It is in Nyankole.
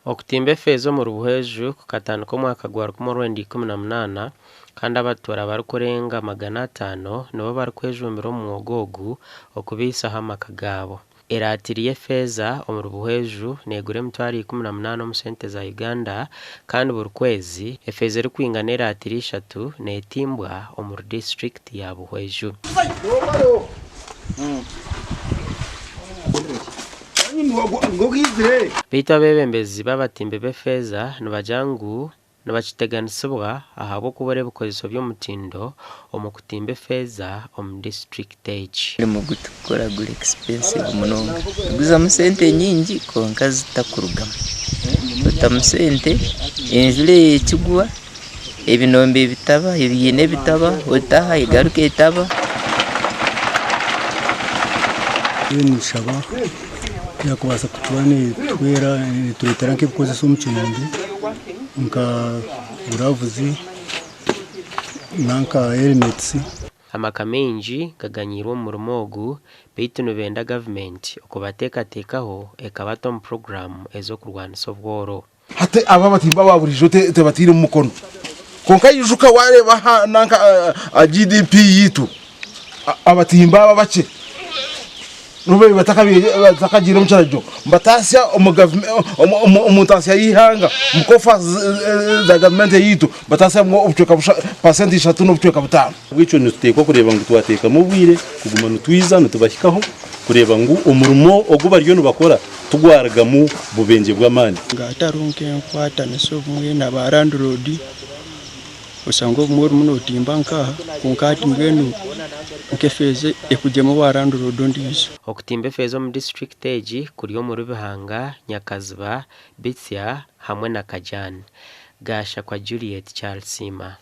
Okutimba efeeza omuri Buhweju kukatandika omwaka gwa 1918 kandi abatuura barikurenga 500 nibo barikwejumbira omu mwoga ogu okubaisaho amaka gaabo. Eratiri y'efeeza omuri Buhweju neegura 18,000 omu sente za Uganda kandi buri kwezi efeeza erikwingana eratiri ishatu neetimbwa omuri disiturikiti ya Buhweju. Beitu abeebembezi b'abatimbi b'efeeza nibagira ngu nibakiteganisibwa ahabw'okubura ebikozeso by'omutindo omu kutimba efeeza omu disiturikiti egi. Omurimo ogu turikukora guri expensive munonga, niguzamu sente nyingi kwonka zitakurugamu. Otamu sente enjura ekigwa ebinombe bitaba, ebiina bitaba, otaha egaruka etaba. Mbwenu nitushaba ku yaakubaasa kutuba neetuhwera neetureetera nk'ebikozeso omu kirombe nka guravuzi nanka herimetisi. Amaka maingi gaganyiirwe omu murimo ogu beitu nibenda gavumenti okubateekateekaho ekabata omu puroguraamu ez'okurwanisa obworo. Hati aba abatimba aba buriijo tebatairemu mukono. Kwonka ijuka wareeba aha nanka aha GDP yaitu, abatimba aba abakye n'obu babaire batakagiire omu kiragiro, nibatasya omu ntasya y'eihanga, omu coffers za gavumenti yaitu, nibatasyamu obucweka pasenti ishatu n'obucweka butaano. Ahabw'ekyo nituteekwa kureeba ngu twateekamu obwire kuguma nitwiza nitubahikaho kureeba ngu omurimo ogu bariyo nibakora tigwarugamu bubengye bw'amaani. Nga hatariho nk'enkwatanisa obumwe na ba landlord, osanga obumwe orimu notimba nk'aha kwonka hati mbwenu nk'efeeza ekugyema owa landlord ondiijo. Okutimba efeeza omu disiturikiti egi kuri omuri Bihanga, Nyakaziba, Bitsya hamwe na Kajani. Gashakwa Juliet Kyarisiima.